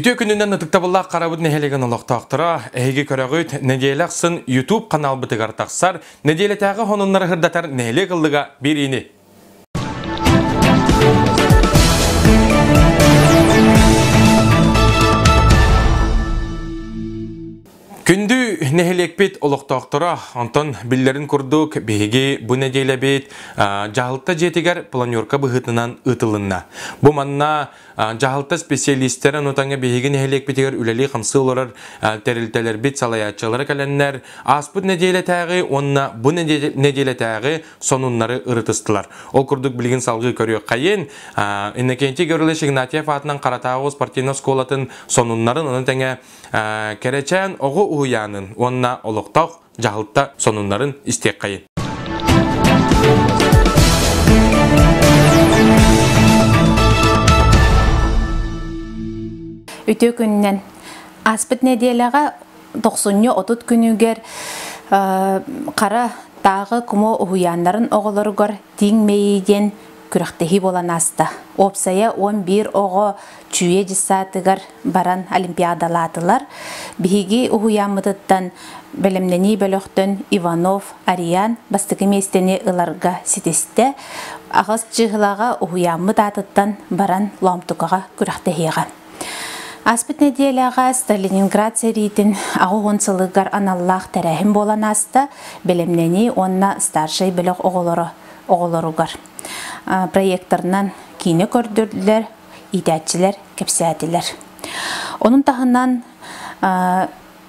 Үтүө күнүнэн ытыктабыллаах Харабыт нэһилиэгин олохтоохторо, эһиги көрөҕүт, нэдиэлэ ахсын YouTube каналбытыгар тахсар, нэдиэлэтээҕи сонуннары сырдатар нэһилиэк ыллыга биэриини. Күндү нэһилиэкпит олохтоохторо, онтон биллэрин курдук биһиги бу нэдиэлэбит дьаһалта дьиэтигэр планерка быһыытынан ыытылынна. Бу манна дьаһалта специалистэрин утаҥа биһиги нэһилиэкпитигэр үлэлии-хамсыы олорор тэрилтэлэрбит салайааччылара кэлэннэр ааспыт нэдиэлэтээҕи уонна бу нэдиэлэтээҕи сонуннары ырытыстылар. Ол курдук билигин салгыы көрүөххэйин Иннокентий Гаврилович Игнатьев аатынан Харатааҕы спортивнай оскуолатын сонуннарын ону тэҥэ Кэрэчээн оҕо уһуйаанын уонна олохтоох дьаһалта сонуннарын истиэххэйин. Үтүө күнүнэн. Ааспыт нэдиэлэҕэ тохсунньу 30 күнүгэр Хара тааҕы кумо уһуйааннарын оҕолоругар Тииҥ мэйии диэн күрэхтэһии буолан ааста. Уопсайа 11 оҕо Чүүйэ дьыссаатыгар баран олимпиадалаатылар. Биһиги уһуйааммытыттан бэлэмнэнии бөлөхтөн Иванов Ариан бастакы миэстэни ыларга ситистэ. Аҕыс чыыһылаҕа уһуйааммыт аатыттан баран Лоомтукаҕа күрэхтэһиэҕэ. Ааспыт нэдиэлэҕэ Сталининград сэриитин 80 сылыгар аналлаах тэрээһин буолан ааста. Бэлэмнэнии уонна старшай бөлөх оҕолоро оҕолоругар проекторынан киинэ көрдөрдүлэр, иитээччилэр кэпсээтилэр. Онун таһынан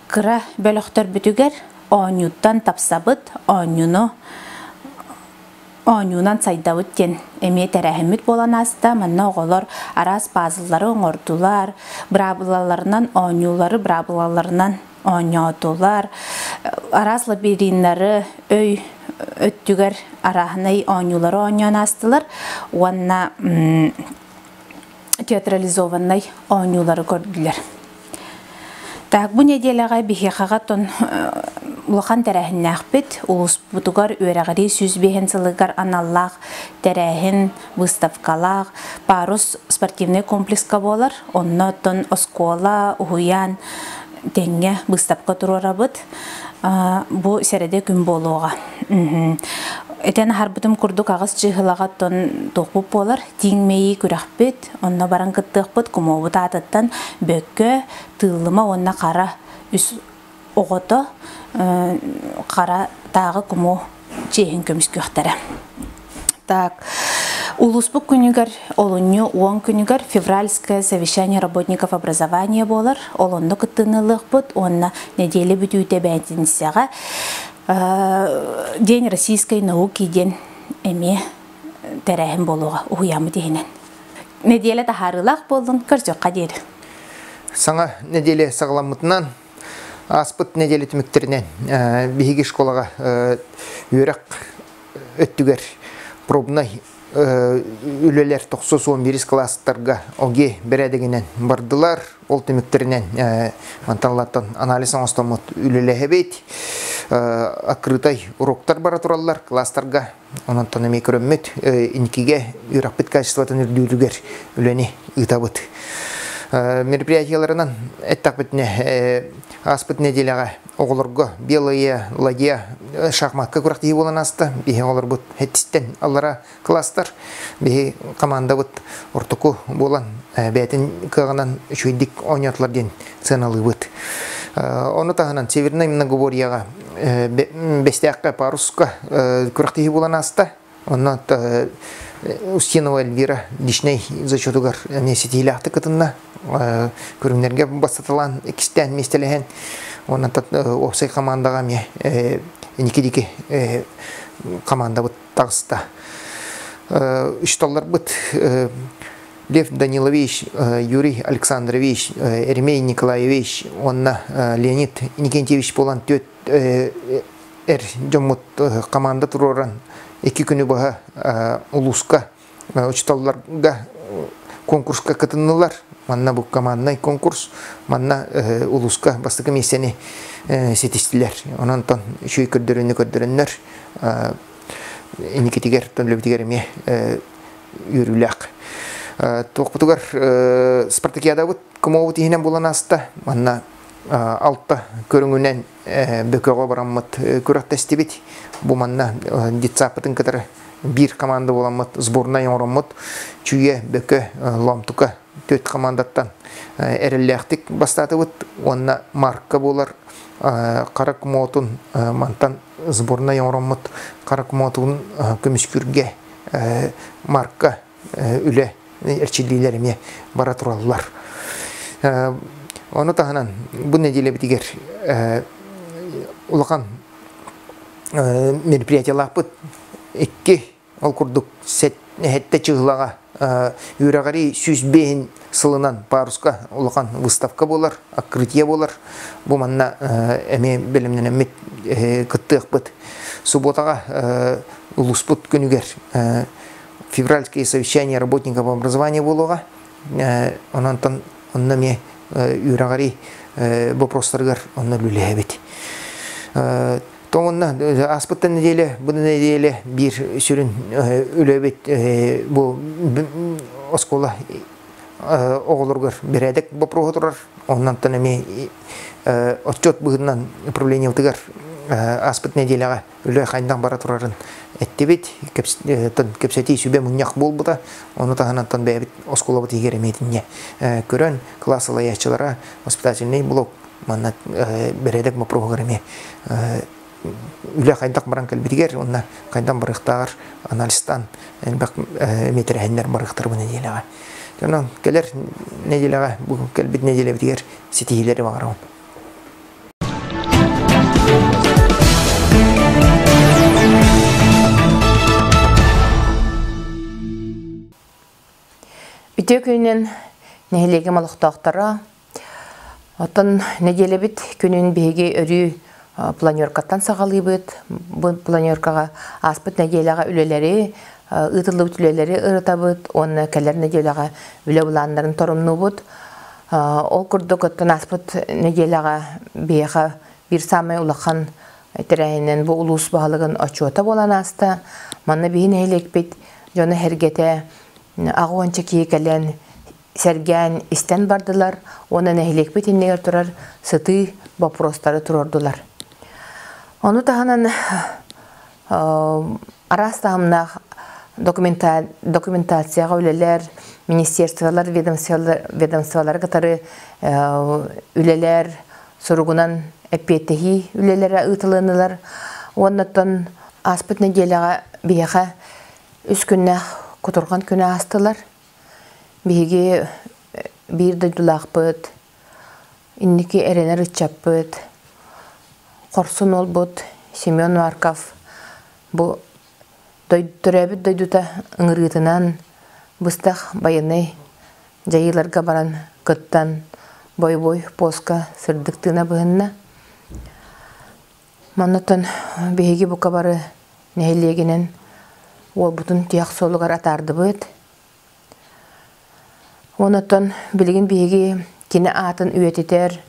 кыра бөлөхтөрбүтүгэр оонньууттан тапсабыт, оонньууну оонньуунан сайдабыт диэн эмиэ тэрээһиммит буолан ааста. Манна оҕолор араас пазллары оҥордулар, быраабылаларынан оонньуулары быраабылаларынан оонньоотулар, араас лабириннары өй өттүгэр арааһынай оонньуулары оонньоон аастылар уонна театрализованнай оонньуулары көрдүлэр. Так, бу нэдиэлэҕэ биһиэхэҕэ тон улахан тэрээһиннээхпит. Улууспутугар үөрэҕирии 105 сылыгар аналлаах тэрээһин выставкалаах Парус спортивнай комплекска буолар. Онно оттон оскуола, уһуйаан тэҥҥэ быыстапка туруорабыт. Бу сэрэдэ күн буолуоҕа. Этэн аһарбытым курдук аҕыс чыыһылаҕа оттон туохпут буолар. Тииҥ мэйии күрэхпит, онно баран кыттыахпыт. Кумуобут аатыттан Бөккө, Тыыллыма уонна Хара үс оҕото Хара тааҕы куму чиэһин көмүскүөхтэрэ. Так, улууспут күнүгэр олунньу 10 күнүгэр февральское совещание работников образования буолар. Ол онно кыттыыны ылыахпыт уонна нэдиэлэ бүтүүтэ бээтинсэҕэ День российской науки диэн эмиэ тэрээһин буолуоҕа уһуйааммыт иһинэн. Нэдиэлэ таһаарыылаах буоллун, көрсүөххэ диэри. Саҥа нэдиэлэ саҕаламмытынан ааспыт нэдиэлэ түмүктэринэн биһиги школаҕа үөрэх өттүгэр пробнай үлэлэр тохсус уон биирис кылаастарга ОГЭ бэрээдэгинэн бардылар. Ол түмүктэринэн мантан анализ оҥостоммут үлэлэһэбит. Открытай уроктар бара тураллар класстарга. Онон эмиэ көрөммүт инникигэ үөрэхпит качествотын үрдүүрүгэр үлэни ыытабыт. Мероприятиеларынан эттэхпитинэ ааспыт нэдиэлэҕэ оҕолорго белая ладья шахматка күрэхтэһии буолан ааста. Биһи оҕолорбут хэттистэн аллара класстар. Биһи командабыт ортоку буолан бэйэтин кыаҕынан үчүгэйдик оонньоотулар диэн сыаналыыбыт. Ону таһынан Севернай многоборьеҕа Бэстээххэ паруска күрэхтэһии буолан ааста. Онно Устинова Эльвира личнэй зачетугар эмиэ ситиилээхтик кытынна. Көрүҥнэргэ бастаталаан иккистээн миэстэлэһэн уонна уопсай командаҕа эмиэ инники диэки командабыт таҕыста. Үсталларбыт Лев Данилович, Юрий Александрович, Еремей Николаевич уонна Леонид Иннокентьевич буолан түөрт эр дьоммут команда туруоран икки күнү быһа улууска учууталларга конкурска кытыннылар. Манна бу команднай конкурс, манна улууска бастакы миэстэни ситистилэр. Онон үчүгэй көрдөрүүнү көрдөрөннөр инникитигэр, төлөбүтүгэр эмиэ үөрүүлээх. Туохпутугар спартакиадабыт. КМО-бут иһинэн буолан ааста. Манна алта көрүҥүнэн бөкөҕө бараммыт күрэхтэстибит. Бу манна детсаппытын кытары биир команда буоламмыт сборнай оҥороммут Чүүйэ, Бөкө, Лоомтука түөрт командаттан эрэллээхтик бастаатыбыт уонна марка буолар хара кумоотун мантан сборнай оҥороммут хара кумоотун көмүскүүргэ марка үлэ эрчиллиилэр эмиэ бара тураллар. Ону таһынан бу нэдиэлэбитигэр улахан мероприятиялаахпыт икки ол курдук сэттэ чыһылаҕа үөрэҕирии 105 сылынан паруска улахан выставка буолар, открытие буолар. Бу манна эмиэ бэлэмнэнэммит кыттыахпыт. Субботаҕа улууспут күнүгэр февральские совещания работников образования буолуоҕа. Онон онно эмиэ үөрэҕирии вопростарыгар онно үлэлэһэбит. Тоҥонно ааспыттан нэдиэлэ, бу нэдиэлэ биир сүрүн үлэбит бу оскуола оҕолоругар бэрээдэк боппуруоһа турар. Оннантан эмиэ отчет быһыытынан управлениебытыгар ааспыт нэдиэлэҕэ үлэ хайдах бара турарын эттибит. Кэпсэтии сүбэ мунньах буолбута. Ону таһынан бэйэбит оскуолабыт иһигэр эмиэ итиннэ көрөн, кылаас салайааччылара, воспитательный блок манна бэрээдэк боппуруоһугар эмиэ үлэ хайдах баран кэлбитигэр уонна хайдах барыахтааҕар анализтаан элбэх эмиэ тэрээһиннэр барыахтар бу нэдиэлэҕэ. Онон кэлэр нэдиэлэҕэ бу кэлбит нэдиэлэбитигэр ситиһиилэри баҕарабын. Үтүө күнүнэн нэһилиэгим олохтоохторо. Оттон нэдиэлэбит күнүн биһиги өрүү планеркаттан саҕалыыбыт. Бу планеркаҕа ааспыт нэдиэлэҕэ үлэлэри, ыытыллыбыт үлэлэри ырытабыт уонна кэлэр нэдиэлэҕэ үлэ былааннарын торумнуубут. Ол курдук оттон ааспыт нэдиэлэҕэ биһиэхэ биир саамай улахан тэрээһинэн бу улуус баһылыгын отчуота буолан ааста. Манна биһи нэһилиэкпит дьоно-сэргэтэ аҕа уонча киһи кэлэн сэргээн истэн бардылар уонна нэһилиэкпит иннигэр турар сытыы боппуруостары туруордулар. Ону таһынан араас таһымнаах документацияҕа үлэлэр, министерстволар, ведомстволары кытары үлэлэр, суругунан эппиэттэһии үлэлэрэ ыытылыннылар. Уоннаттан ааспыт нэдиэлэҕэ биһиэхэ үс күннээх кутурҕан күнэ аастылар. Биһиги биир дойдулаахпыт, инники эрэнэр ыччаппыт, хорсун уолбут Семен Марков бу төрөөбүт дойдута ыҥырыытынан быстах байыаннай дьайыыларга баран кыттан бойобуой поска сырдык тыына быһынна. Маннаттан биһиги бука бары нэһилиэгинэн уолбутун тиһэх суолугар атаардыбыт. Онон билигин биһиги кини аатын үйэтитэр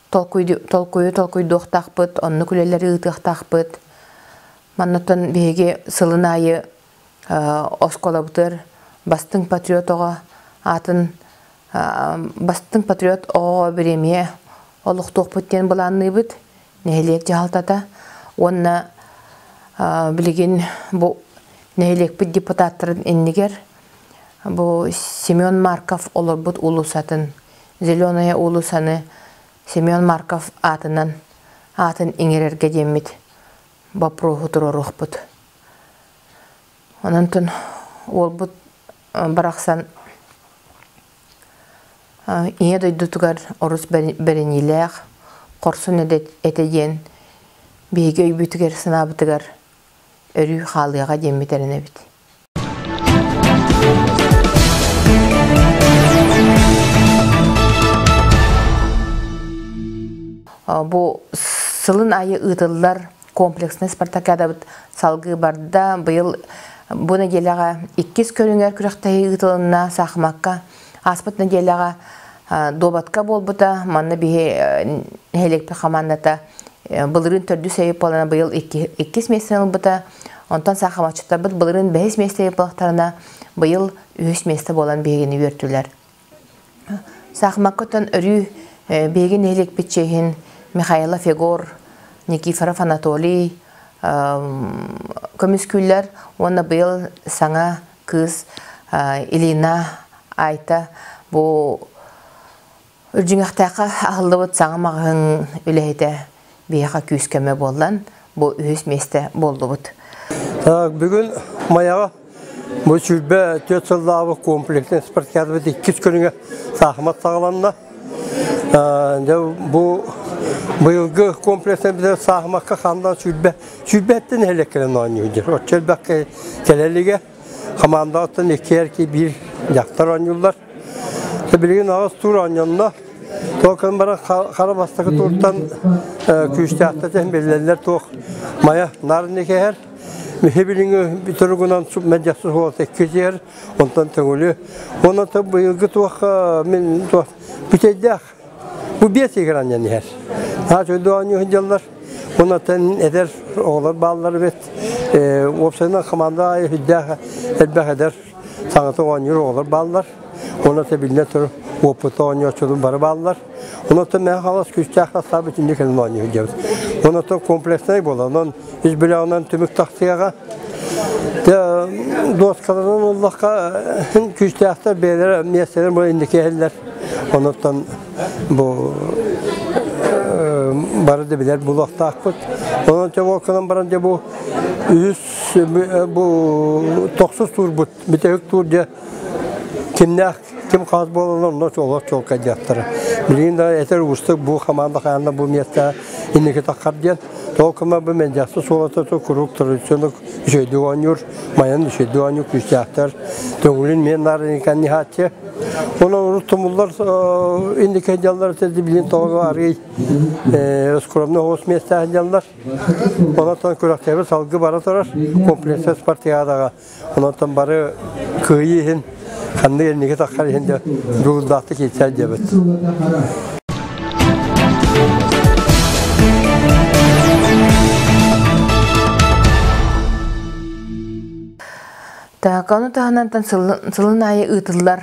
толкуйу толкуйдуохтаахпыт, оннук үлэлэри ыытыахтаахпыт. Маннаттан биһиги сылын аайы оскуолабытыгар бастыҥ патриот оҕо аатын бастыҥ патриот оҕоҕо бириэмийэ олохтуохпут диэн былаанныыбыт нэһилиэк дьаһалтата уонна билигин бу нэһилиэкпит депутаттарын иннигэр бу Семен Марков олорбут уулуссатын Зеленая уулуссаны Семен Марков аатынан аатын иҥэрэргэ диэммит боппуруоһу туруоруохпут. Онон уолбут барахсан Ийэ дойдутугар орус бэриниилээх, хорсун этэ диэн биһиги өйбүтүгэр-санаабытыгар өрүү хаалыаҕа диэммит эрэнэбит. Бу сылын аайы ыытыллар комплекснай спартакиадабыт салгыы барда. Быйыл бу нэдиэлэҕэ иккис көрүҥэр күрэхтэһии ыытылынна саахымакка. Ааспыт нэдиэлэҕэ дуобатка буолбута. Манна биһи нэһилиэкпит хамаандата былырыын төрдүс эйип буолана быйыл иккис миэстэни ылбыта. Онтон саахыматчыттарбыт былырыын бэһис миэстэҕэ буоллахтарына, быйыл үһүс миэстэ буолан биһигини үөртүлэр. Саахымакка оттон өрүү биһиги нэһилиэкпит чиэһин Михайлов Егор, Никифоров Анатолий көмүскүүллэр уонна быйыл саҥа кыыс Илина Айта бу Үрдьүҥэхтээххэ аһыллыбыт саҥа маҕаһыын үлэһитэ биһиэхэ күүс-көмө буоллан, бу үһүс миэстэ буоллубут. Бүгүн Майаҕа бу 24 сыллааҕы комплекснай спартакиадабыт иккис көрүҥэ саахымат саҕаланна. Дьэ бу быйылгы комплекснай бизэр саахымакка хандан сүүрбэ сүүрбэттэн нэһилиэк кэлэн оонньуур. Оччо элбэх кэлэлигэ хамаандаҕыттан икки эрки биир дьахтар оонньууллар. Билигин аҕыс туур оонньонно. Туох баран хара бастакы тууртан күүстээхтэтэн биллэллэр туох мая нарны кэһэр. Миһи билиҥи туругунан мэдьэхсис уолата иккитигэр, онтон төҥүлү. Онон быйылгы туох мин туох бүтэйдээх. Бу биэс играннан иһэр. Наһаа чөйдүү оонньуу сылдьаллар. Онон эдэр оҕолор бааллар эбит. Уопсайынан команда аайы сүрдээх элбэх эдэр саҥата оонньуур оҕолор бааллар. Онон биллэн турар уопута оонньооччулар бары бааллар. Онон мэһэ халас күүстээх састаабы итинник кэлин оонньуу сылдьабыт. Онон комплекснай буолар. Онон ис билэҕинэн түмүк тахсыаҕа. Дуоскаларынан ыллахха күүстээхтэр бэйэлэрэ миэстэлэр бу инники иһэллэр. Онон бу бары да билэр булуохтаахпыт. Онон чобуокканан баран дьэ бу үһүс бу тохсус туурбут бүтэһик туур дьэ кимнээх ким хаас буолаллар онно олох чуолкайдыахтара. Билигин да этэр уустук бу хамаанда хаанна бу миэстэ инники таххар диэн. Толкума бу мэлдьэхси суолата куруук традиционно үчүгэйдик оонньуур, майан үчүгэйдик оонньуур күүстээхтэр. Төҥүлүн мен наарыйкан ниһааччы. Онон урут тумуллар инники дьаллар билин тоҕо арый скромный оҕус миэстээх дьаллар. Онон күрэхтэһии салгыы бара турар комплекса спартакиадаҕа. Онон бары кыайыы иһин ханнык инники таххар иһин де дьулурдаахтык киирсээр диэбит. Так, ону таһынан сылын аайы ыытыллар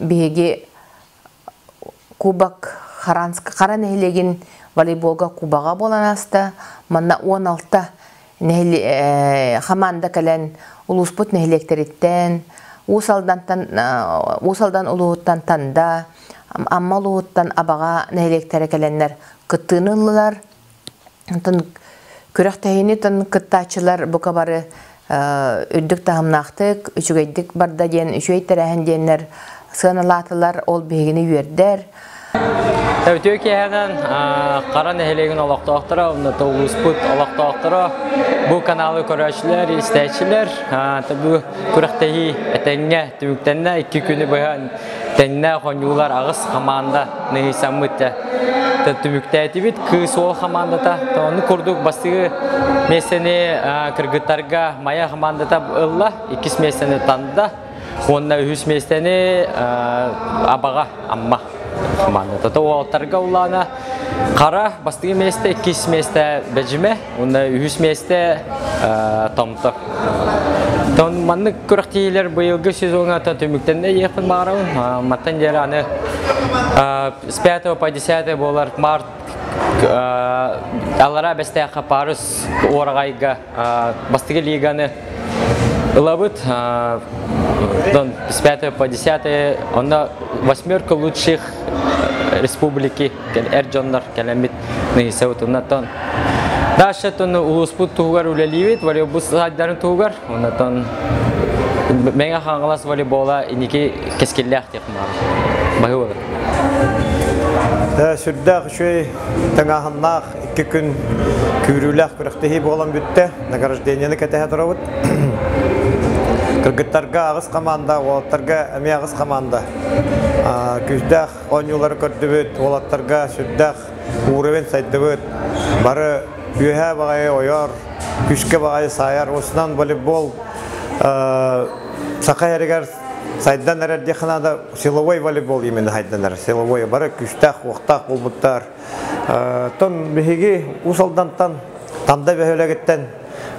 биһиги Кубок Хара нэһилиэгин волейболга кубаҕа буолан ааста. Манна 16 хамаанда кэлэн улууспут нэһилиэктэриттэн, Уус Алдантан, Уус Алдан улууһуттан Танда, Амма улууһуттан Абаҕа нэһилиэктэрэ кэлэннэр кыттыыны ыллылар. Онтон күрэхтэһиини кыттааччылар бука бары үрдүк таһымнаахтык, үчүгэйдик барда диэн үчүгэй тэрээһин диэннэр сыаналаатылар, ол биһигини үөрдэр. Үтүө киэһэнэн Хара нэһилиэгин олохтоохторо, онно улууспут олохтоохторо, бу каналы көрөөччүлэр, истээччилэр, бу күрэхтэһии этэҥҥэ түмүктэннэ, икки күнү быһа тэҥнээх оонньуулар аҕыс хамаанда ныһыйсаммыт түмүктээтибит. Кыыс уол хамаандата ону курдук бастакы миэстэни кыргыттарга Майа хамаандата ылла, иккис миэстэни Танда уонна үһүс миэстэни Абаҕа Амма хамаандата. Уолаттарга улаана Хара бастакы миэстэ, иккис миэстэ Бэдьимэ уонна үһүс миэстэ Томто. Тон маннык күрэхтэһиилэр быйылгы сезоҥҥа түмүктэннэ диэхпин баҕарабын. Мантан диэри аны с 5 по 10 буолар март аллараа Бэстээххэ Парус уораҕайга бастакы лиганы ылабыт. С 5 по 10 онно восьмерка лучших республики эр дьоннор кэлэммит ныйсабыт. Дальше тон улууспут туһугар үлэлиибит, волейбол сайдарын туһугар. Онтон Мэҥэ Хаҥалас волейбола инники кэскиллээх диэх баһы болар. Сүрдээх үчүгэй тыҥааһыннаах икки күн күүрүүлээх күрэхтэһии буолан бүттэ. Награждениены кэтэһэ турабыт. Кыргыттарга аҕыс команда, уолаттарга эмиэ аҕыс команда. Күүстээх оонньуулары көрдүбүт, уолаттарга сүрдээх уровень сайдыбыт, бары үөһээ баҕайы ойор, күүскэ баҕайы саайар. Осунан волейбол саха эригэр сайдан эрэр диэххэ наада, силовой волейбол именно сайдан эрэр. Силовой бары күүстээх, уохтаах буолбуттар. Тон биһиги Уус Алдантан, Танда бөһүөлэгиттэн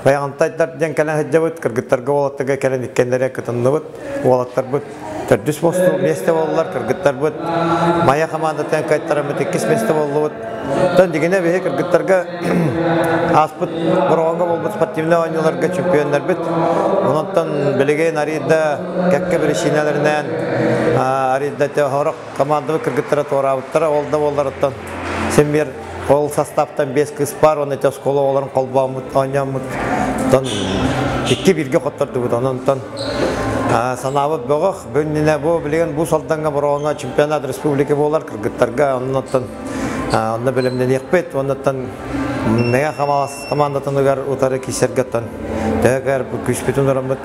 Байаҕантайдар диэн кэлэн сылдьабыт, кыргыттарга уолаттарга кэлэн иккиэннэрэ кытынныбыт. Уолаттарбыт төрдүс мосту миэстэ буоллулар, кыргыттарбыт Майа хамаандатын кыайтараммыт иккис миэстэ буоллубут. Оттон дигинэ биһи кыргыттарга ааспыт Бороҕоҥҥо буолбут спортивнай оонньууларга чемпионнарбыт. Ононтон билигин арыйда кэккэ биричиинэлэринэн арыйда хорох командабыт кыргыттара туораабыттара. Ол да буоллар оттон син биир ол составтан биэс кыыс баар, уонна ити оскуола оҕолорун холбооммут, оонньооммут. Оттон икки бииргэ хоттордубут. Онон санаабыт бөҕөх. Бүгүннүнэ бу билигин бу Салдаҥҥа Бороҕоҥҥо чемпионат республики буолар кыргыттарга оннуттан онно бэлэмнэниэхпит. Оннуттан Мэҥэ Хаҥалас командатыныгар утары киирсэргэ оттон төһө күүспүтүн ураммыт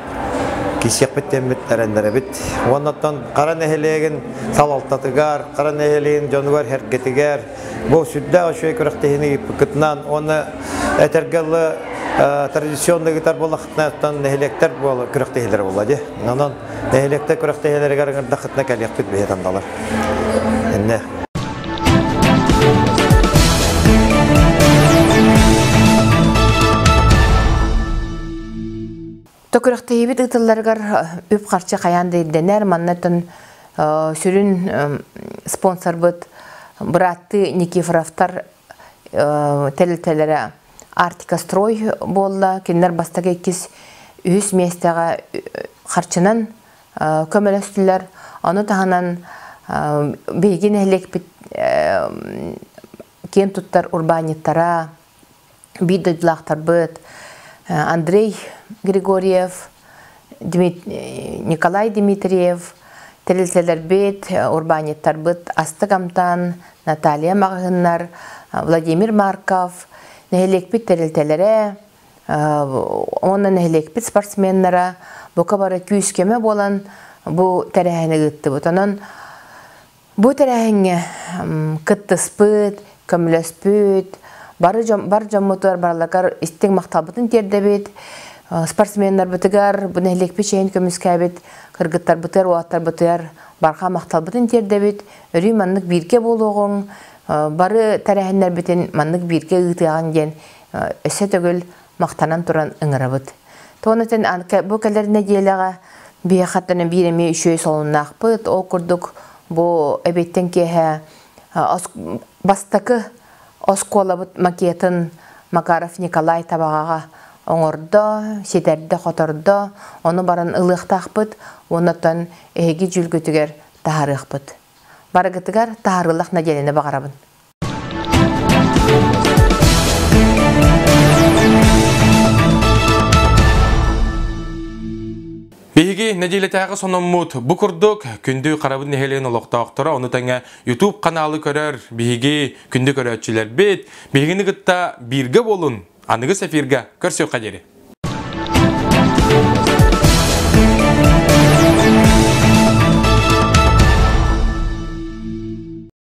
киирсиэхпит диэммит эрэннэрэбит. Уоннаттан Хара нэһилиэгин салалтатыгар, Хара нэһилиэгин дьонугар сэргэтигэр бу сүрдээх үчүгэй күрэхтэһиини ыыппыккытынан уонна этэргэ дылы традиционный ыытар буоллаххытына нэһилиэктэр буола күрэхтэһиилэрэ буолла дии. Онон нэһилиэктэр күрэхтэһиилэригэр ыҥырдаххытына кэлиэхпит биһи тандалар. Инне. Күрэхтэһиибит ыытылларыгар үп-харчы хайаан да ирдэнэр. Маннаттан сүрүн спонсорбыт бырааттыы Никифоровтар тэрилтэлэрэ Арктика Строй буолла. Кинилэр бастакы иккис үһүс миэстэҕэ харчынан көмөлөстүлэр. Ону таһынан биһиги нэһилиэкпит киэн туттар урбаанньыттара, биир дойдулаахтарбыт Андрей Григорьев, Николай Дмитриев, тэрилтэлэрбит, урбаанньыттарбыт Астык Амтан, Наталья Маҕаһыннар, Владимир Марков, нэһилиэкпит тэрилтэлэрэ, уонна нэһилиэкпит спортсменнара бука бары күүс-көмө буолан бу тэрээһини ыыттыбыт. Онон бу тэрээһиҥҥэ кыттыспыт, көмөлөспүт, бары дьон, бар дьоммутугар барыларыгар истиҥ махталбытын тиэрдэбит. Спортсменнарбытыгар, бу нэһилиэкпит чиэһин көмүскээбит кыргыттарбытыгар, уолаттарбытыгар барҕа махталбытын тиэрдэбит. Өрүү маннык бииргэ буолуоҕуҥ, бары тэрээһиннэрбитин маннык бииргэ ыытыаҕыҥ диэн өссө төгүл махтанан туран ыҥырабыт. Туонатын бу кэлэр нэдиэлэҕэ биһиэхэттэн биир эмиэ үчүгэй солуннаахпыт. Ол курдук бу эбиэттэн киэһэ бастакы оскуолабыт макетын Макаров Николай Табаҕаҕа оҥордо, ситэрдэ, хотордо. Ону баран ылыахтаахпыт. Оннуттан эһиги дьүүлгүтүгэр таһаарыахпыт. Барыгытыгар таһаарыылаах нэдиэлэни баҕарабын. Биһиги нэдиэлэтээҕи сонуммут бу курдук күндү Харабын нэһилиэгин олохтоохторо, ону тэҥэ YouTube каналы көрөр биһиги күндү көрөөччүлэрбит, биһигини кытта бииргэ буолун, аныгы эфиргэ көрсүөххэ диэри.